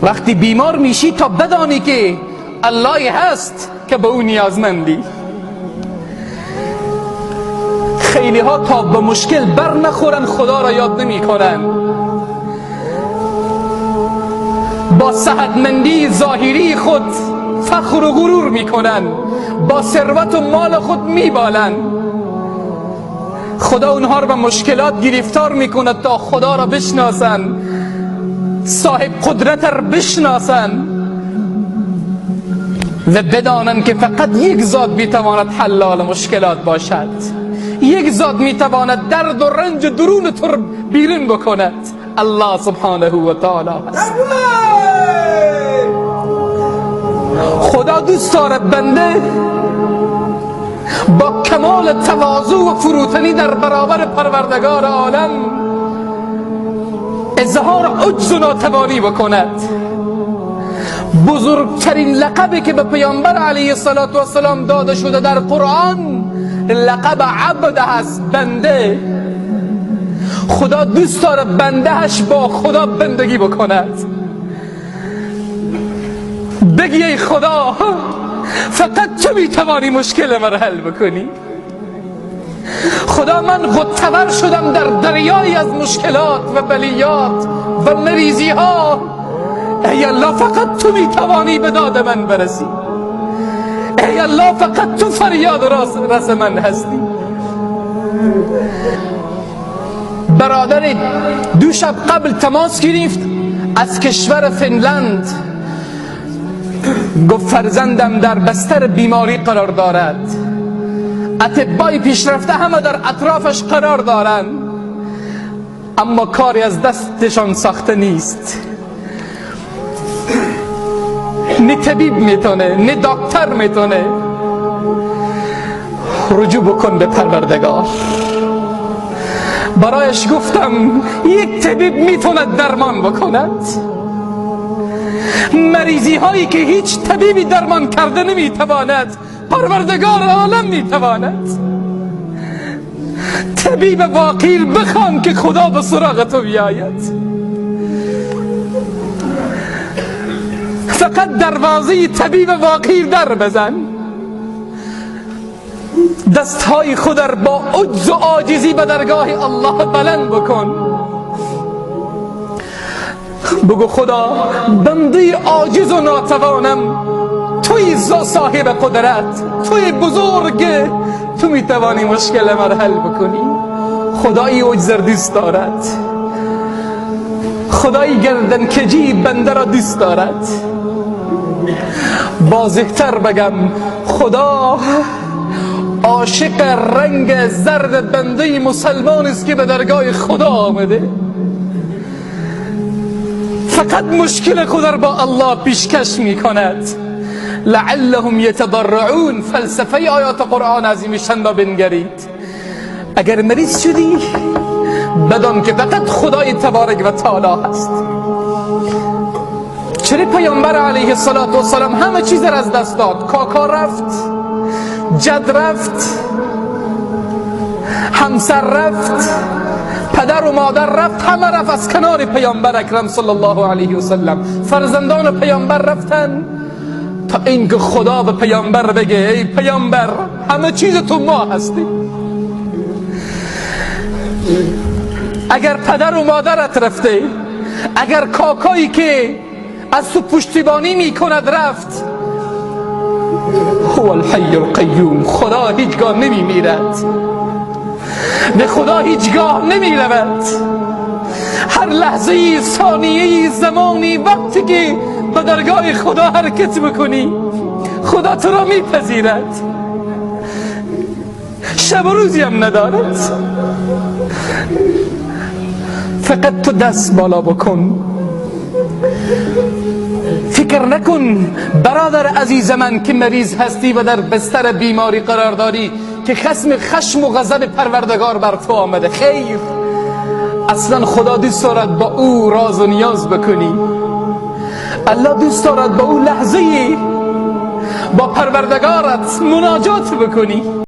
وقتی بیمار میشی تا بدانی که اللهی هست که به او نیازمندی. خیلی ها تا به مشکل بر نخورن خدا را یاد نمی کنن. با صحتمندی ظاهری خود فخر و غرور می کنن، با ثروت و مال خود می بالن. خدا اونها را به مشکلات گرفتار می کند تا خدا را بشناسن، صاحب قدرت را بشناسن و بدانند که فقط یک ذات میتواند حلال مشکلات باشد، یک ذات میتواند درد و رنج درون تو را بیرون بکند، الله سبحانه و تعالی است. خدا دوست دارد بنده با کمال تواضع و فروتنی در برابر پروردگار عالم اظهار عجز و ناتوانی بکند. بزرگترین لقبی که به پیامبر علیه السلام داده شده در قرآن لقب عبد هست، بنده. خدا دوست داره بندهش با خدا بندگی بکند. بگی ای خدا فقط تو میتوانی مشکل مرا حل بکنی. خدا من غطه‌ور شدم در دریایی از مشکلات و بلیات و مریضی ها، ای الله فقط تو میتوانی به داد من برسی، ای الله فقط تو فریاد رس من هستی. برادر دو شب قبل تماس گرفت از کشور فنلند، گفت فرزندم در بستر بیماری قرار دارد، اطبای پیشرفته همه در اطرافش قرار دارند، اما کاری از دستشان ساخته نیست. نه طبیب میتونه نه دکتر میتونه. رجوع بکن به پروردگار. برایش گفتم یک طبیب میتونه درمان بکند، مریضی هایی که هیچ طبیبی درمان کرده نمیتواند، پروردگار عالم میتواند. طبیب واقعی بخوان که خدا به سراغ تو بیاید. فقط دروازه طبیب واقعی در بزن، دستهای خود را با عجز و عاجزی به درگاه الله بلند بکن. بگو خدا بنده عاجز و ناتوانم، توی صاحب قدرت، توی بزرگ، تو میتوانی مشکل مرا حل بکنی. خدای عجز را دوست دارد، خدای گردن کجی بنده را دوست دارد. واضح‌تر بگم، خدا عاشق رنگ زرد بنده مسلمان است که به درگاه خدا آمده. فقط مشکل خود را با الله پیشکش می کند. لعلهم یتضرعون. فلسفه آیات قرآن عظیم را بنگرید. اگر مریض شدی بدان که فقط خدای تبارک و تعالی هست. چرا پیامبر علیه السلام همه چیز را از دست داد؟ کاکا رفت، جد رفت، همسر رفت، پدر و مادر رفت، همه رفت از کنار پیامبر اکرم صلی الله علیه و سلم. فرزندان پیامبر رفتن تا اینکه خدا به پیامبر بگه ای پیامبر همه چیز تو ما هستی. اگر پدر و مادرت رفته، اگر کاکایی که از تو پشتیبانی میکند رفت، هو الحی القیوم، خدا هیچگاه نمیمیرد، به خدا هیچگاه نمیرود. هر لحظه، ثانیه، زمانی، وقتی که به درگاه خدا حرکت بکنی خدا تو را میپذیرد، شب و روزی هم ندارد. فقط تو دست بالا بکن، فکر نکن برادر عزیز من که مریض هستی و در بستر بیماری قرار داری که خشم و غضب پروردگار بر تو آمده. خیر، اصلا خدا دوست دارد با او راز و نیاز بکنی. الله دوست دارد با او لحظه با پروردگارت مناجات بکنی.